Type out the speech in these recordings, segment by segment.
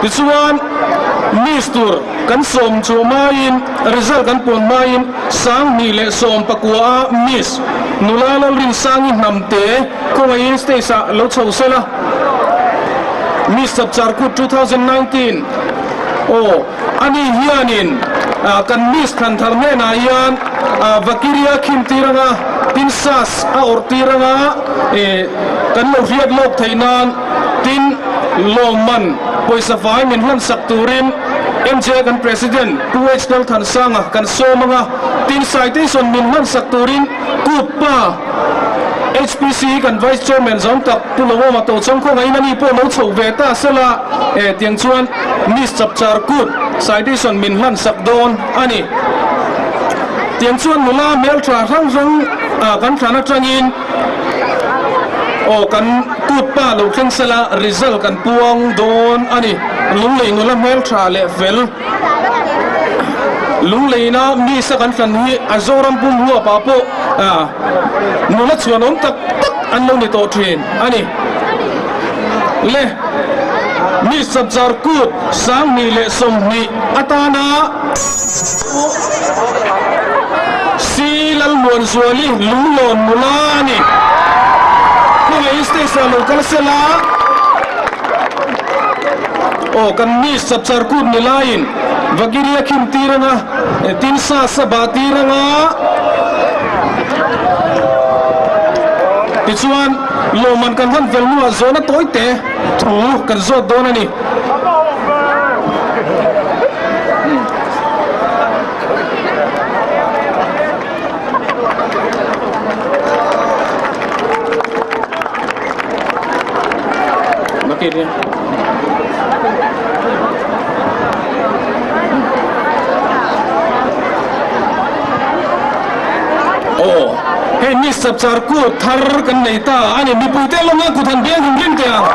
Tichuan Miss tur kan sawm chu hmain result kan puan hmain 2019 a Miss nula Lalrinsangi Hnamte khawngaihin stage ah lo chho sela. Miss Chapchar Kut 2019 aw ani hianin kan Miss Thanthar hnenah hian Vakiria khim tir anga tin sas a awrh tir anga kan lo hriat lawk theih nan tin lawmman pawisa fai min hlansak turin MJ kan President Pu H Lalthansanga kan sawm anga tin citation min hlansak turin Kut pa HPC kan Vice Chairman zawng tak Pu Lawma to chawng khawngaihin ani pawh lo chhoh ve ta sela e tiang chuan Miss Chapchar Kut citation min hlan sak dawn a ni. Tiang chuan nula hmeltha hrang hrang kan thlan atangin aw kan kut pa lo thleng sela result kan puang dawn a ni. Lunglei nula hmeltha leh fel. Lungleina Miss a kan thlan hi a Zoram pum huapah pawh nula chhuanawm tak tak an lo ni tawh thin a ni. Le Miss Chapchar Kut 2020 atana Si Lalmuanzuali Lunglawn nula a ni. Khawngaihin stage ah lo kal sela. Aw kan Miss Chapchar Kut ni laiin Vagiria khim tir anga tin sa sa bah tir anga tichuan lawmman kan han fel hnuah zawhna tawi te thu kan zawt dawn a ni. Aw, hei Miss Chapchar kut thar kan nei ta a ni, mipuite lawnga kut han biang him rim teh ang.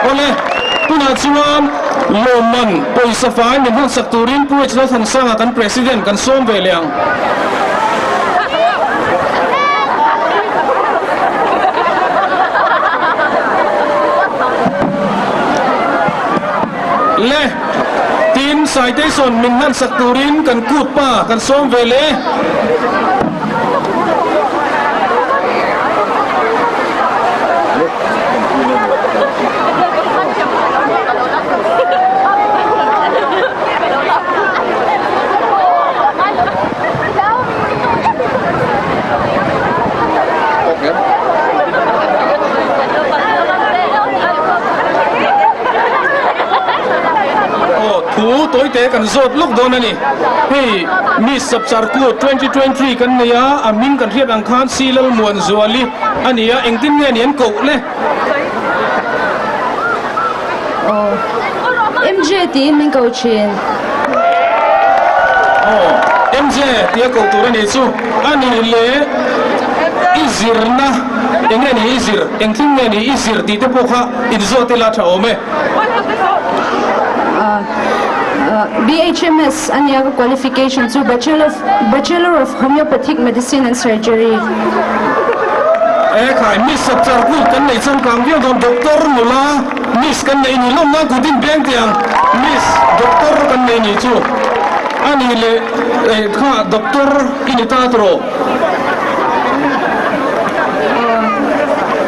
Awle, tunah chuan lawmman pawisa fai min hmansak turin Pu H Lalthansanga kan President kan sawm ve leh ang. Le, tin citation min hmansak turin kan kut pa kan sawm ve le. Aw thu tawite kan zawt lawk dawn a ni. Hei Miss Chapchar Kut 2023 kan nei a, a hming kan hriat ang khan Si Lalmuanzuali a ni a, engtin nge ni an koh le? Aw MJ tiin min ko thin. Aw MJ tia ko tur a nih chu. A nih leh i zirna eng nge ni i zir, engthil nge ni i zir tih te pawh kha inzawt ila tha awm e. BHMS a nia ka qualification chu Bachelor of Homeopathic Medicine and Surgery. E khai Miss Chapchar kut kan nei changkang viau dawn Doctor nula Miss kan nei ni lawm nan kut in beng teh ang Miss Doctor kan nei ni chu a ni leh eh kha Doctor i ni ta tawh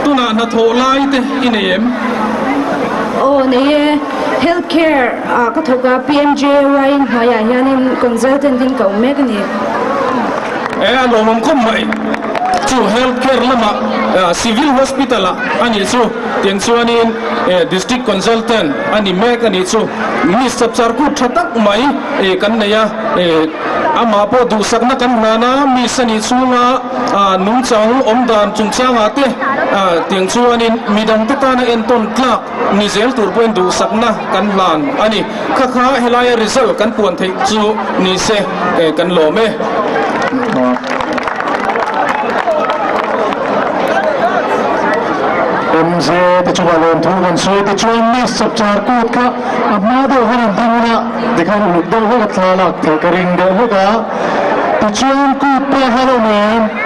tunah hnathawh lai te i nei em? Aw nei e, Health Care ah ka thawk a PMJAY in hnuaiah hianin consultant in ka awm mek a ni. E a lawmawm khawp mai chu health care lamah civil hospital ah a nih chu tiang chuanin district consultant a ni mek a nih chu miss chapchar kut tha tak mai kan nei a amah pawh duhsakna kan hlan a miss a nih chhunga nungchang awm dan chungchangah te tiang chuanin midangte tana entawn tlak Ni zel tur pawhin duhsakna kan hlan a ni. Kha kha helaia result kan puan theih chu ni se kan lawm e. MJ te chungah lawmthu kan sawi te chuan Miss Chapchar kut kha a hma deuh khan an ding a, tikhan uluk deuh hlek a thla lak theih ka ring deuh hlek a, tichuan kut pawh a hla lo mai.